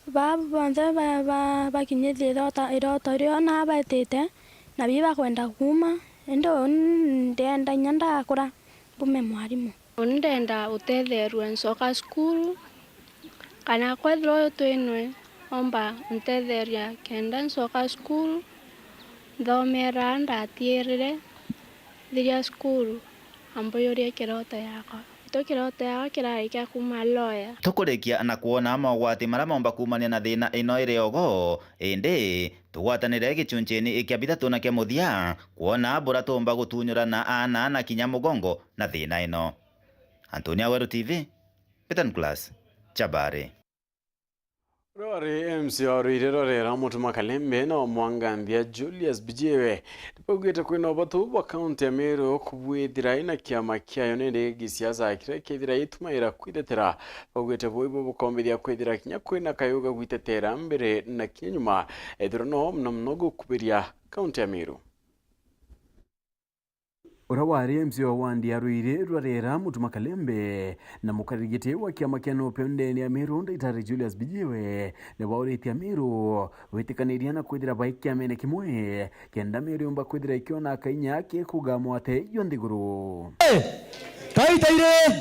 Baa bonthe ba, ba, bakinyithie irota, irota rio na baitite, na bii bakwenda kuuma. Indi uu ndienda inya ndakura mbume mwarimu. Uni ndenda utetherua ncoka cukuru, kana kwethirwa uyu twinwe omba untetheria kenda ncoka cukuru, nthomera ndatiirire, thiria cukuru, ambuyurie kirota yakwa. Tukiroteaga kirari kia kuuma lawyer. Tukurikia na kwona mogwati maria maumba kuumania na thiina ino iri ogo, indi tugwatanire gichuncini kia bithatu na kia muthia kwona bura tuumba gutunyurana aana na kinya mugongo na thiina ino. Antonia Weru T V, Peter Nicholas, Chabari. Uria wari M C wa Ruiri rwa Rera Mutuma Kalembe na wa Mwanganthia Julius Bijiwe nibaugite kwina ubatu bwa kaunti ya Meru kubwithira ina kiama kiayo nindi gisiasa kiria kethira itumaira kwithetera. Baugite buu ibo bukombithia kwithira kinya kwina kayuga gwitetera mbere na kinya nyuma, ethirwa no muna muno gukubiria kaunti ya Meru. Uria wari M C wa wandi ya Ruiri rwa Rera Mutuma Kalembe na mukariri giti wa kiama kia NOPEU ndene ya Meru Ndagitari Julius Bijiwe nibauritie Ameru gwitikaniria na kwithira bai kiamene kimwe kenda Meru yumba kwithira ikiona kainya kikuga mwate jwa nthiguru. Kaita iri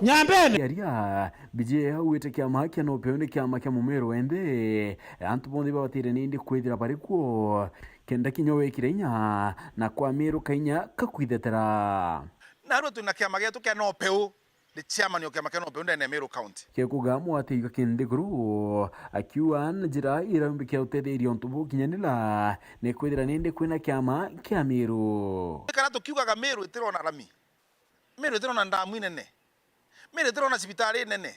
nyambene. Yaria, Bijiwe augite kiama kia NOPEU ni kiama kia Mumeru wenthe, antu bonthe babatire nindi kwithira bari kuo kenda kinya wikire inya na kwa Meru kainya kakwithetera. Narua twina kiama gietu kia NOPEU, ndi chairman o kiama kia NOPEU ndene ya Meru County. Kekuga mwate iga kinthiguru, akiuga na njira iraumbikira utetheria untu bukinyanira ni kwithira nindi kwina kiama kia Meru. Kana tukiugaga Meru itirona rami, Meru itirona ndamu inene, Meru itirona cibitari inene,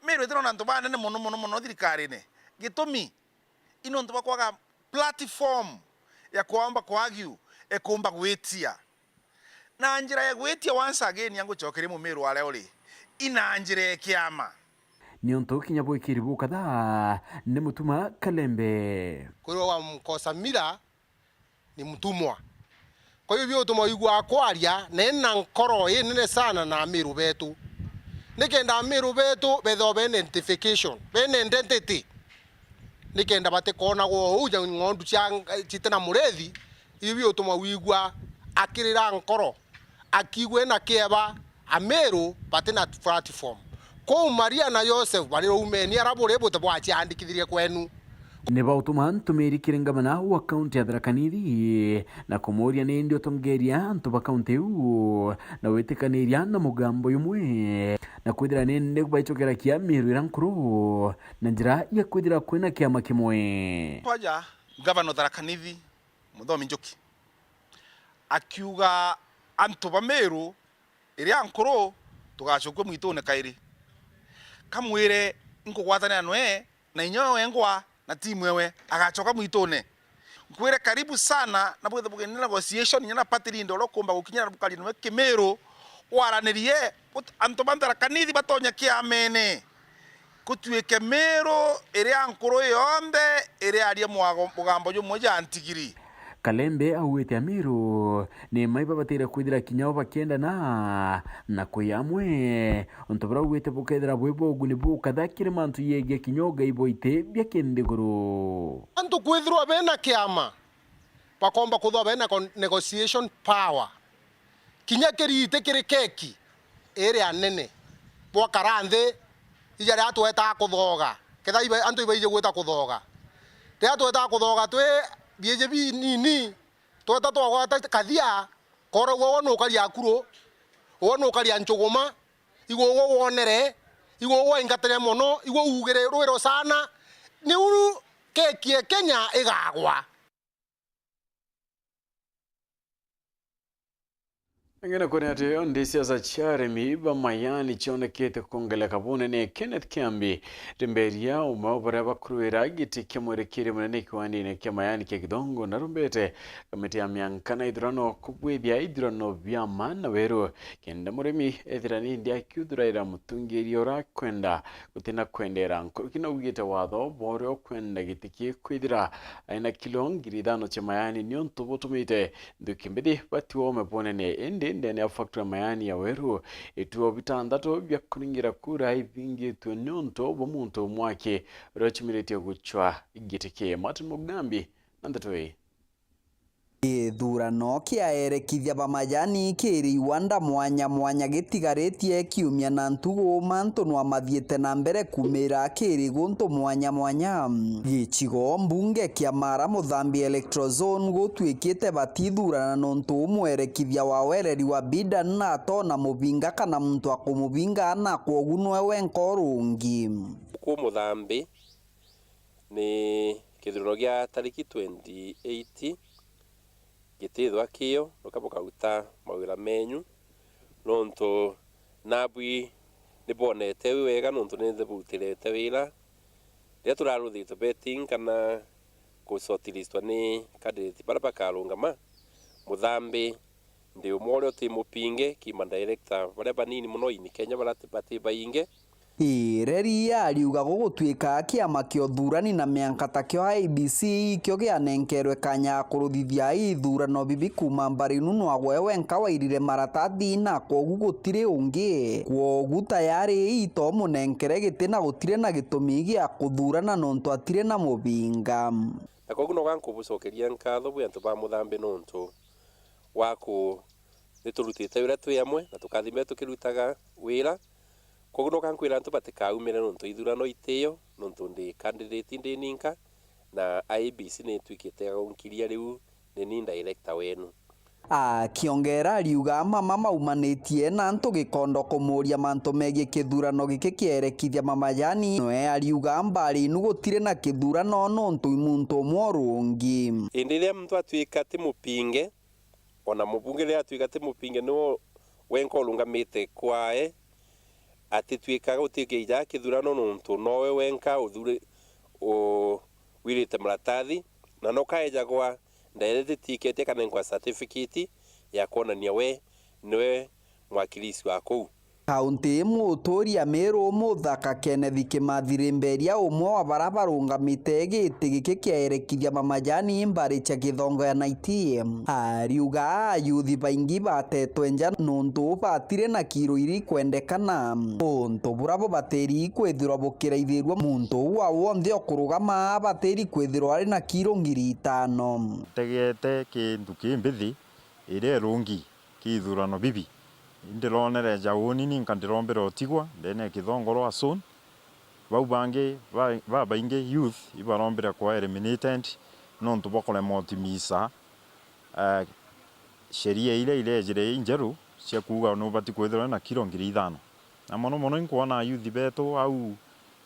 Meru itirona antu banene mono mono mono thirikarine. Gitumi? I nontu bwa kwaga platform ya kwamba kwa argue, ekumba gwitia. Na njira ya gwitia once again ya ngucokeria Mumiru aria uri, ina njira ya kiama. Niuntu kinya bwikiri bukatha ni Mutuma Kalembe. Kwirwa wa mkosa mila ni mtumwa. Kwa hivyo, biutuma wigua kwaria na ena nkoro inene sana na Amiru betu, nikenda Amiru betu bethirwa bena identification, bena identity, nikenda batikonagwo uu ja ng'ondu cia, citena murethi. Ibio biutuma wigua akirira nkoro, akiigua ena kieba. Ameru batina platform. Kou Maria na Joseph bari ruumeni ara buri bute bwaciandikithirie kwenu. Ni bautuma ntumiri kiri ngavana wa kaunti ya Tharaka Nithi na kumuuria ni ndi utongeria antu ba kaunti iu na witikaniria na mugambo jumwe na kwithira ni ndi baicokera kia Meru ira nkuru na njira ya kwithira kwina kiama kimwe. Twaja ngavana wa Tharaka Nithi, Muthomi Njuki, akiuga antu ba Meru iria nkuru tugacokua mwitune kairi. Kamwire nkugwatanira nwe na inya wengwa na timu ewe agacoka mwitune. Nkwire karibu sana na bwithe bugeni na negotiation inya na party leader uria ukumba gukinyira na bukari nwe Kimiru waranirie but-, antu ba Tharaka Nithi batonye kiamene. Kutuike Meru iria nkuru yonthe iriaria mwago-, mugambo jumwe ja ntigiri. Kalembe augite Ameru ni mai babatire kwithira kinya o bakiendana na kwi amwe, untu buria augite bukethira bwi bwa uguni bukatha kiri mantu yegie kinya ugai bwa iti bia kinthiguru. Antu kwithirwa bena kiama bakomba kuthwa bena con-, negotiation power. Kinya kiriti kiri keki iri anene, bwakara nthi, ija riria twetaa kuthoga, ketha iba-, antu ibaiji gwita kuthoga. Riria twetaa kuthoga twi biiji binini, tweta twagwata kathia, koragua uwe nukaria akuru, uwe nukaria njuguma, igwe uwe wonere, igwe uwe waingatire mono, igwe ugire rwiro sana, niu keki e Kenya igagwa. Ngina kwona ati nthi siasa cia arimi ba mayani cionekete kwongeleka bunene. Kenneth Kiambi, rimberia umwe wa baria bakuruira giti kia mwirikiri munene kiwandine kia mayani kia Kithongo, na rumbete kamiti ya mianka na ithurano kubwithia ithurano bia ma na weru, kenda murimi ethira nindi akiuthuraira mutungiria ura kwenda gutina kwendera nkuruki na ugite watho bwa uria ukwenda giti ki kwithira aina kilo ngiri ithano cia mayani, niuntu butumite nthuki mbithi batiwa ume bunene. Indi ndene ya factory ya mayani ya Weru, ituo bitantatu bia kuringira kura ibingitwe niuntu bwa muntu umwe aki uria uchumiritie gucwa giti ki. Martin Mugambi na ndeto ii. Githurano kia erekithia ba majani kiri iwanda mwanya mwanya gitigaritie kiumia na ntugu, mantu nwa mathiite na mbere kumira kiri guntu mwanya mwanya. Gicigo mbunge kia Mara Muthambi Electoral Zone gutwikite batithurana nontu umwerekithia wa wereri wa Bidan atona mubinga kana muntu akumubinga na kwogu nwe wenka urungi. Ku Muthambi ni kithurano gia tariki twenty-eight gitithwa kio, nuka bukaruta mawira menyu, nontu nabwi nibonete wi wega, nontu ni nthi burutirete wira. Riria turaruthitwe betting kana gushortlistwa ni candidate baria bakarungama, Muthambi ndi umwe uria uti mupinge, kima director baria banini mono ini Kenya baria bati baingi. Ireri ariuga gugutwika kiama kia uthurani na mianka takio I E B C ikio gianenkerwe kanya ya kuruthithia ithurano bibi kuma mbari nu nwa gwe wenka wairire maratathi na kwogu gutiri ungi. Kwogu tayari ito munenkere giti na gutiri na gitumi gia kuthurana nontu atiri na mubinga. Na kwogu noga nkubucokeria nkatho bwi antu ba Muthambi nontu wa ku niturutite wira twi amwe na tukathimira tukirutaga wira. Kwogu noga nkwira antu batikaumire nontu ithurano itiyo, nontu ndi candidate ndi ninka, na I E B C nitwikite ya gunkiria riu ni ni director wenu. Akiongera ariuga mama maumanitie na antu gikondo kumuria mantu megii kithurano giki kierekithia mamajani, nwe ariuga mbari nu gutiri na kithurano nontu i muntu umwe urungi. Indi riria muntu atwika ti mupinge, ona mubunge riria atwika ti mupinge, niwe wenka urungamite kwae, atitwika gutikija kithurano nontu nowe wenka uthuri u wirite maratathi, na nokaejagwa ndairete tiketi akanenkwa certificate ya kwonania we niwe mwakilisi wa kuu. Kaunti ii muturia Meru Muthaka Kenneth Kimathi Rimberia, umwe wa bara barungamite giti giki kia erekithia mamajani mbari cia Githongo ya Naitie, ariuga ayuthi baingi batetwe nja nontu batire na kiro iri kwendekana. Untu bura bubatiri kwithirwa bukiraithirua muntu uu wa wonthe ukurugama abatiri kwithirwa ari na kiro ngiri itano. Ntegete kintu kimbithi iria irungi ki ithurano bibi. Ndironere ja uuni ninka ndirombire utigwa ndene ya Kithongoro Asun. Bau bangi ba-, babaingi youth ibarombire kwa eliminated nontu bwa kuremwa utimisa, eh, sheria iria irejire injeru cia kuuga nubati kwithirwa na kiro ngiri ithano. Na mono mono inkwona youth betu au,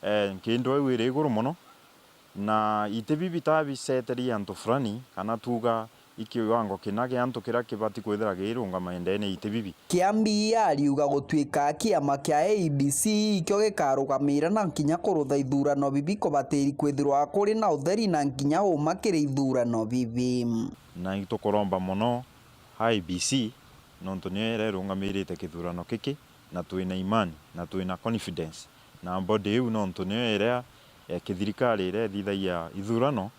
eh, nkindu iu iri iguru mono. Na iti bibi ta biceteria antu fulani, kana tuuga i kiwango kina gia antu kiria kibati kwithira giirungama ndene iti bibi. Kiambi ariuga gutwika kiama kia A E B C ikio gikarugamira na kinya kurutha ithurano bibi kubatiri kwithirwa kuri na utheri na kinya uma kiri ithurano bibi. Na itukuromba mono I E B C, nontu niyo iria irungamirite kithurano giki, na twina imani, na twina confidence na body iu, nontu niyo iria, eh, kithirikari iria ithithagia ithurano,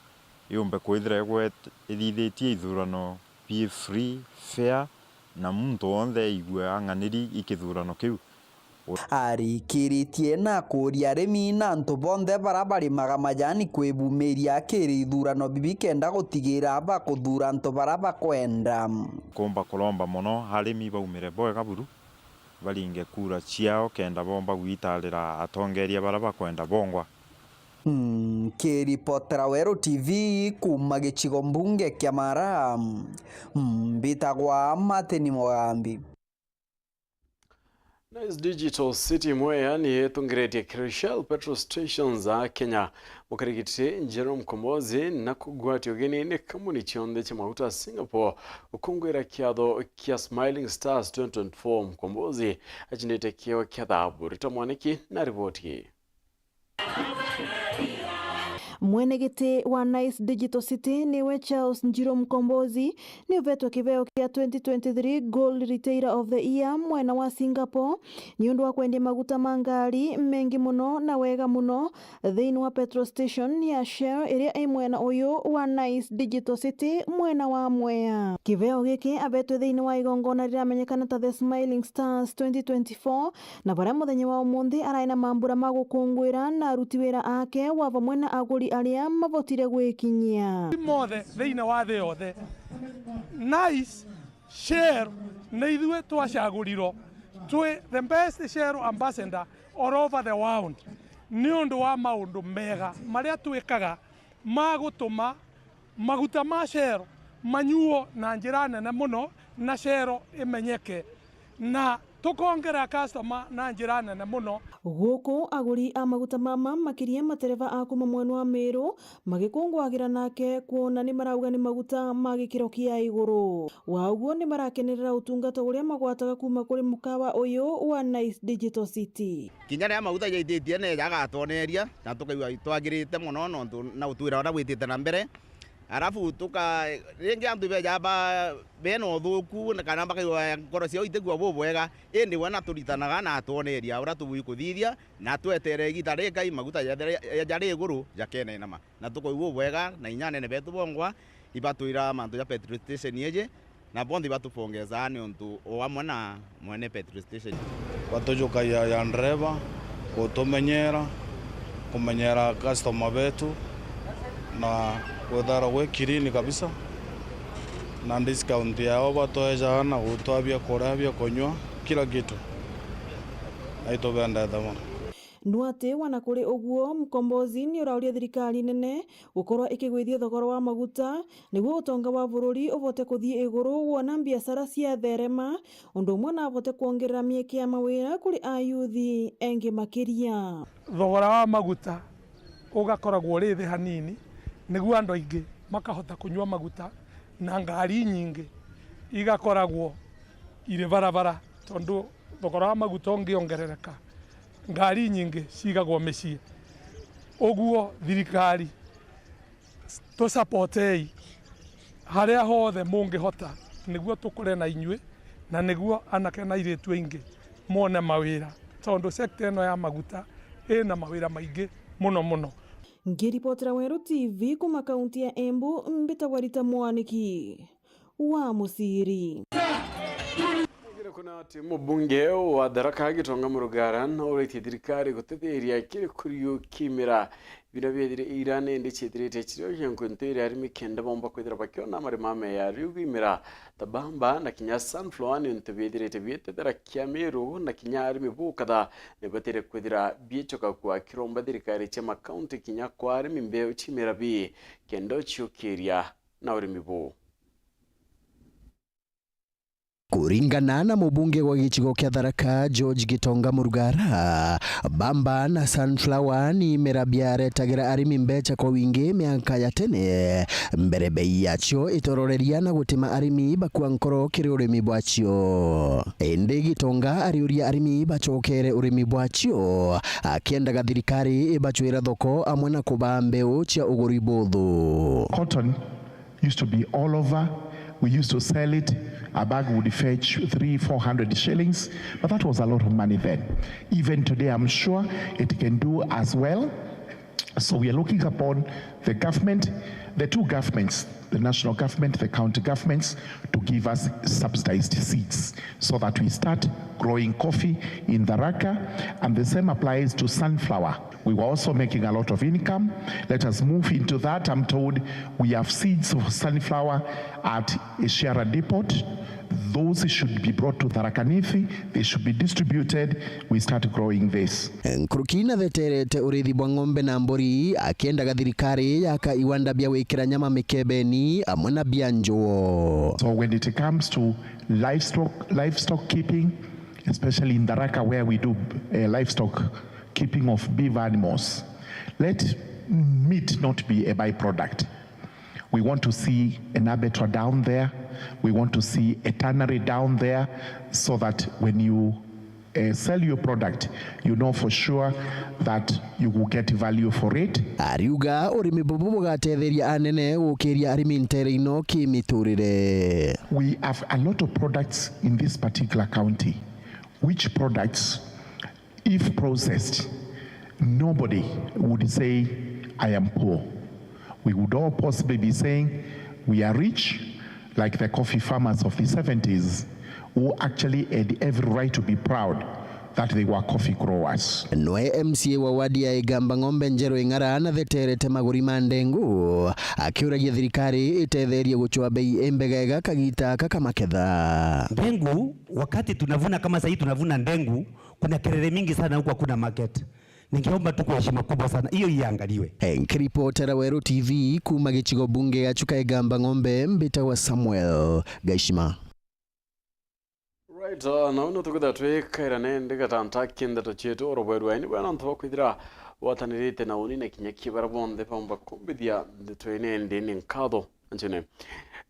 yumbe kwithira igwet-, ithithitie ithurano bii free, fair, na muntu wonthe aigue ang'aniri i kithurano kiu. Arikiritie na kuuria arimi na antu bonthe bara barimaga majani kwibumiria kiri ithurano bibi kenda gutigira bakuthura antu bara bakwenda. Nkumba kuromba mono arimi baumire bwega buru, baringe kura ciao kenda bomba gwitarira atongeria bara bakwenda bongwa. Nkiripotera Weru T V kuuma gicigo mbunge kia Mara, mbitagwa Martin Mugambi. Nice Digital City Mwea ni itungiretie kiri Shell petrol stations a Kenya. Mukarigiti Jerome Mkombozi na kugwatio ugeni ni kambuni cionthe cia mauta a Singapore gukungwira kiatho kia Smiling Stars twenty twenty-four. Mkombozi acindite kieo kia thabu. Rita Mwaniki na riboti ii. Mwene giti wa Nice Digital City niwe Charles Njiru Mkombozi, ni uvetwe kiveo kia twenty twenty-three Gold Retailer of the Year mwena wa Singapore, ni undu wa kwendia maguta ma ngari mengi muno na wega muno thiini wa petrol station ya Shell iria i mwena uyu wa Nice Digital City mwena wa Mwea. Kiveo giki avetwe thiini wa igongona riramenyekana ta The Smiling Stars twenty twenty-four, na baria muthenya wa umunthi arai na mambura ma gukungwira na aruti wira ake wa vamwe na aguri aria mabotire gwikinyia. Mothe thiini wa thi yothe. Nice Shell ni ithue twacagurirwo twi the best Shell ambassador all over the world, ni undu wa maundu mega maria twikaga ma gutuma maguta ma Shell manyuo na njira nene muno, na Shell imenyeke, na tukongera customer na njira nene muno. Guku aguri a maguta mama, makiria matereva a kuma mwena wa Meru, magikungwagira nake, kwona ni marauga ni maguta ma gikiro kia iguru. Wa uguo, ni marakenerera utungata uria magwataga kuma kuri mukawa uyu wa Nice Digital City. Kinya riria maguta jaititie neja agatwoneria, na tukaigua twagirite mono nontu na utwira uria bwitite na mbere. Arafu tuka-, ringi antu beja ba, bena uthuku, na kana bakaigua ngoro ciao itigua bubwega, indi we naturitanaga na atwoneria uria tubui kuthithia, na twetere igita rikai maguta jethire jari iguru jakenenama. Na tukoigua ubwega na inya anene betu bongwa ibatwira mantu ja petrol station iji, na bonthe ibatupongeza niuntu o amwe na mwene petrol station. Batujukagia ya ndereva, gutumenyera, kumenyera customer betu, na kwithara gwi clean kabisa, na discount yao batwejaga na gutwaa biakuria, biakunywa, kila kitu. Na itubendete mono. Nwati wana kuri uguo, Mkombozi ni urauria thirikari nene gukorwa ikigwithia thogora wa maguta, niguo utonga wa bururi ubote kuthii iguru, wona mbiacara ciatherema, undu umwe na abote kwongerera mieke ya mawira kuri ayuthi engi makiria. Thogora wa maguta ugakoragwo uri thi hanini, niguo andu aingi makahota kunyua maguta, na ngari inyingi igakoragwo iri barabara, tondu thogora wa maguta ungiongerereka, ngari inyingi ciigagwo micii. Uguo thirikari, tusapotei haria hothe mungihota, niguo tukure na inyui, na niguo anake na airitu aingi mone mawira, tondu sector ino ya maguta ina mawira maingi muno muno. Ngiripotera Weru T V kuma kaunti ya Embu, mbitagwa Rita Mwaniki wa Muciri. Kwona ati mubunge wa Tharaka Gitonga Murugara no uritie thirikari gutithiria kiri kuriu kimera bira biethire ira nindi ciethirite cirio cia nkuntu iria arimi kenda bomba kwithira bakiona marima meya riu bimera ta bamba na kinya sunflower, ni untu biethirite bietethera kia Meru na kinya arimi bukatha ni batire kwithira biechoka kwa kiromba thirikari cia makaunti kinya kwa arimi mbeu chimera bi kenda uchiukiria na urimi buu. Kuringana na mubunge wa gicigo kia Tharaka, George Gitonga Murugara, bamba na sunflower ni imera biaretagira arimi mbecha kwa wingi miaka ya tene, mbere bei yacio itororeria na gutima arimi bakua nkoro kiri urimi bwacio. Indi Gitonga ariuria arimi bacokere urimi bwacio, akiendaga thirikari ibacwira thoko amwe na kubaa mbeu cia uguri buthu. Cotton used to be all over. We used to sell it. A bag would fetch three, four hundred shillings, but that was a lot of money then. Even today, I'm sure it can do as well. So we are looking upon the government, the two governments, the national government, the county governments, to give us subsidized seeds so that we start growing coffee in Tharaka, and the same applies to sunflower. We were also making a lot of income. Let us move into that. I'm told we have seeds of sunflower at Ishara Depot. Those should be brought to Tharaka Nithi. They should be distributed. We start growing this. Nkuruki natheterete urithi bwa ng'ombe na mburi, akiendaga thirikari yaka iwanda bia gwikira nyama mikebeni amwe na bia njuo. So when it comes to livestock, livestock keeping, especially in Tharaka where we do, eh, livestock keeping of beef animals, let meat not be a byproduct. We want to see an abattoir down there. We want to see a tannery down there so that when you, eh, sell your product, you know for sure that you will get value for it. Ariuga urimi bubu bugatetheria anene gukiria arimi ntere ino kimiturire. We have a lot of products in this particular county, which products, if processed, nobody would say, "I am poor." We would all possibly be saying, "We are rich," like the coffee farmers of the seventies, who actually had every right to be proud that they were coffee growers. Nwe M C A wa wadi ya Igamba Ng'ombe Njeru Ing'ara natheterete maguri ma ndengu, akiuragia thirikari itetherie gucwa bei imbegega kagita aka ka maketha. Ndengu, wakati tunavuna kama sahii tunavuna ndengu, kuna kelele mingi sana huku, hakuna market. Ningeomba tu kwa heshima kubwa sana, hiyo iangaliwe. Eh, nkiripotera Weru T V kuma gicigo bunge ya Chuka Igamba Ng'ombe, mbitagwa Samuel Gaishima. Right, uh, na uno tukitha twikaira nendi gatanta ki ndeto cietu, urobwerwa ni bwana ntu bakwithira watanirite na uni na kinya ki bara bonthe baumba kumbithia ndeto ine ndi ni nkatho. Anchene.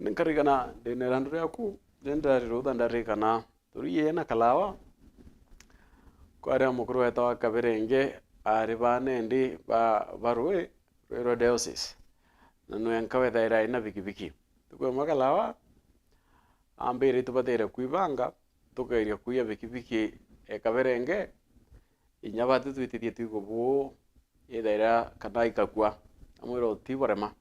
Ninkarigana ndine randu riaku, ndenda rirutha ndarikana. Turi yena Kalawa, kwaria mukuru wetawa Kaberenge, ari banendi ba, ba Rui, Rui rwa diocese. Na nwenka wethaira aina bikibiki. Tuku imwe Kalawa, ambire itubatire kwibanga, tukeria kuia bikibiki e Kaberenge, inya bati twitithie twigo buu, ithaira kana ikakua. Amwira uti burema.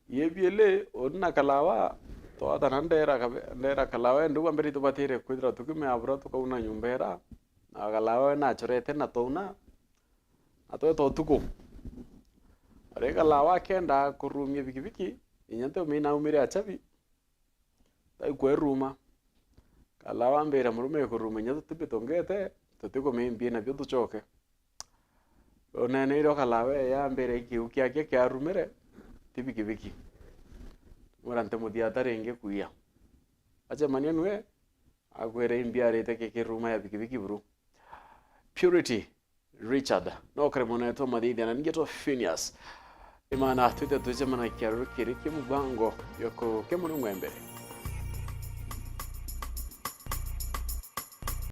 Yebiele, uni na Kalawa, twatana ndera kabe-, ndera Kalawa, ende uu ambere itubatire kwithira tukimea bura tukauna nyumba ira, na Kalawa we nachorete na twauna, na tweta utuku. Ari Kalawa akenda kurumia bikibiki, inya nti umina aumire achabi, taikweruma. Kalawa ambira murume kuruma inya tutibitongete, tutikumimbie nabio tucoke. Uneneire o Kalawa eya ambire ikiu kiake kiarumire, ti bikibiki. Mwira nti muthia ata ringi kuia. Acemania nwe, akwire imbi arite kikiruma ya bikibiki buru. Purity Richard, no kare mwana wetu wa mathithia, na ningetwa Phineas. Imana twite tucemana kiaruru kiri ki mubango yoko ke murungu wa mbere.